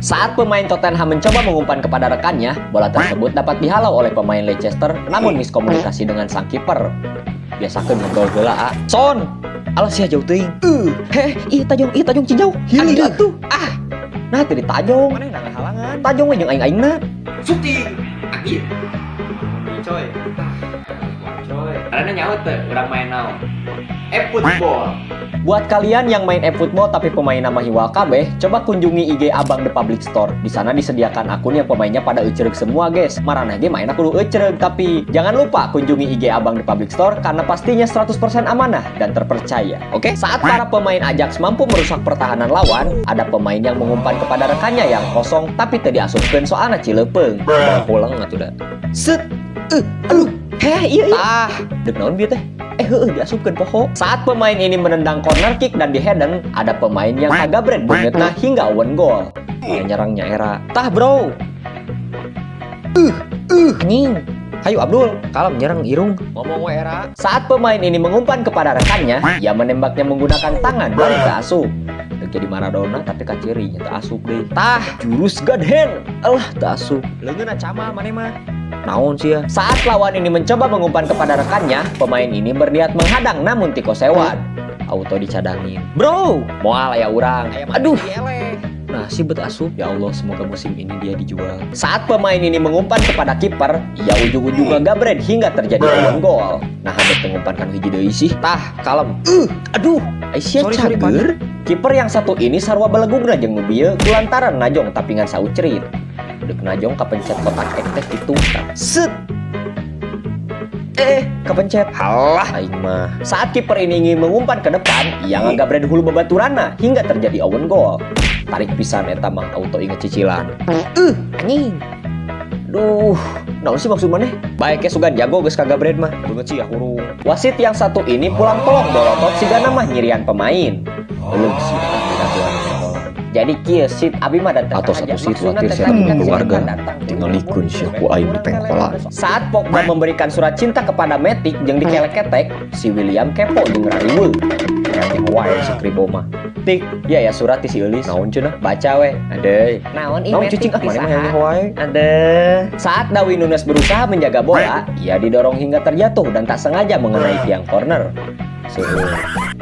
Saat pemain Tottenham mencoba mengumpan kepada rekannya, bola tersebut dapat dihalau oleh pemain Leicester, namun miskomunikasi dengan sang kiper. Biasakeun ngobrol heula, ah. Son. Alah sia, jauh teuing. Heh, ih tajong, ih tajong cijau. Hilir atuh. Ah. Nah, teu ditajong. Mana yang halangan? Tajong we jeung aing-aingna. Shooting. Anjir. Coy. Ah, coy. Karena nyaut teh urang main naon? E-football. Buat kalian yang main eFootball tapi pemain nama hiwal kabeh, coba kunjungi IG Abang The Public Store. Di sana disediakan akun yang pemainnya pada ecereug semua, guys. Maraneh ge main kudu ecereug, tapi jangan lupa kunjungi IG Abang The Public Store karena pastinya 100% amanah dan terpercaya. Oke? Saat para pemain Ajax mampu merusak pertahanan lawan, ada pemain yang mengumpan kepada rekannya yang kosong tapi teu diasupkeun soalna cileupeung. Pulang atuh da. Set. Aduh. Heh, iya. Ah, dek naon bieu teh? Eh, heueuh, diasupkeun poho. Saat pemain ini menendang corner kick dan di headen, ada pemain yang kagabret beungeutna hingga own goal. Yang nyerangnya era. Tah, bro. Anjing. Hayu Abdul, kalem nyerang irung. Ngomong we era. Saat pemain ini mengumpan kepada rekannya, ia menembaknya menggunakan tangan dan teu asup. Dek jadi Maradona tapi kaciri nya teu asup deui. Tah, jurus God Hand. Alah, teu asup. Leungeunna camal maneh mah. Naon sih ya? Saat lawan ini mencoba mengumpan kepada rekannya, pemain ini berniat menghadang namun tiko sewad. Auto dicadangin. Bro, moal aya urang. Aduh. Nah, si bet asup. Ya Allah, semoga musim ini dia dijual. Saat pemain ini mengumpan kepada kiper, ia ujung-ujungnya gabret hingga terjadi own goal. Nah, habis mengumpankan hiji deui sih. Tah, kalem. Aduh, Aisyah Sorry, sorry, cager. Kiper yang satu ini sarua belegugna jeung nu bieu kulantaran najong tapi ngan saucerit. Dek najong kapencet kotak ek teh kitu. Set. Eh, kepencet. Halah, aing mah. Saat kiper ini ingin mengumpan ke depan, ia ngagabred hulu babaturanna hingga terjadi own goal. Tarik pisan eta mah, auto inget cicilan. Anjing. Duh, naon sih maksud maneh? Baik ya, sugan jago geus kagabred mah. Beungeut sih ya hurung. Wasit yang satu ini pulang pelong bolotot sigana mah nyirian pemain. Euleuh sih ah. Jadi kieu sit, abi mah datang. Atau satu sit khawatir saya temen keluarga. Tinggalikeun sia ku aing di pengkolan. Saat Pogba memberikan surat cinta kepada Matic jeung dikeleketek, si William kepo jeung rariweuh. Nyaho wae si Kribo mah. Tik, ya ya surat ti si Eulis. Naon cenah? Baca we. Ade. Naon ih? Naon cicing ah, maneh mah nyaho wae. Ade. Saat Darwin Nunes berusaha menjaga bola, ia didorong hingga terjatuh dan tak sengaja mengenai tiang corner. Seueur.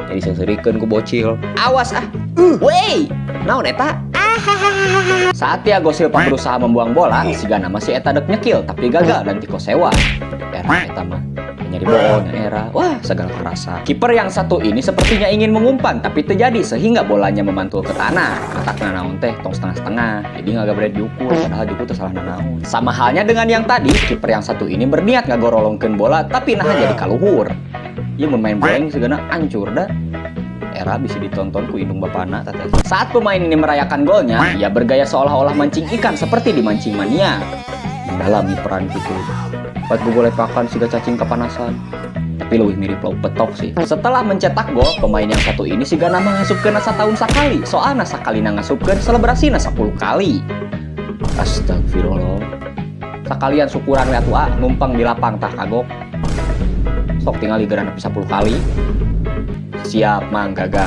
Jadi seungseurikeun ku bocil. Awas ah. Wey. Naon eta? Saat Thiago Silva berusaha membuang bola, sigana masih eta dek nyekil tapi gagal dan tiko sewa. Era eta mah nyari bola era. Wah, segala karasa. Kiper yang satu ini sepertinya ingin mengumpan tapi terjadi sehingga bolanya memantul ke tanah. Matakna naon teh tong setengah-setengah. Jadi ngagabret jukur, padahal jukur teh salah naon. Sama halnya dengan yang tadi, kiper yang satu ini berniat ngagorolongkeun bola tapi nah jadi kaluhur. Ieu mun main boleng segana hancur dah. Era bisa ditonton ku indung bapana teteh. Saat pemain ini merayakan golnya, ia bergaya seolah-olah mancing ikan seperti di Mancing Mania. Mendalami peran gitu. Buat gue golepakan siga cacing kepanasan. Tapi lebih mirip lauk petok sih. Setelah mencetak gol, pemain yang satu ini sigana ngasupkeun tahun sakali. Soalna sakalina ngasupkeun selebrasina 10 kali. Astagfirullah. Sekalian syukuran we atuh ah, numpang di lapang tah kagok. Sok tinggal geran nepi 10 kali. Siap, Mang Gaga.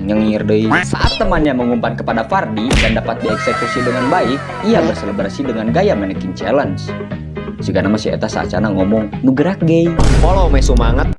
Nyengir deui. Saat temannya mengumpan kepada Fardi dan dapat dieksekusi dengan baik, ia berselebrasi dengan gaya mannequin challenge. Jika nama si eta saacana ngomong, nu gerak gay. Follow me semangat.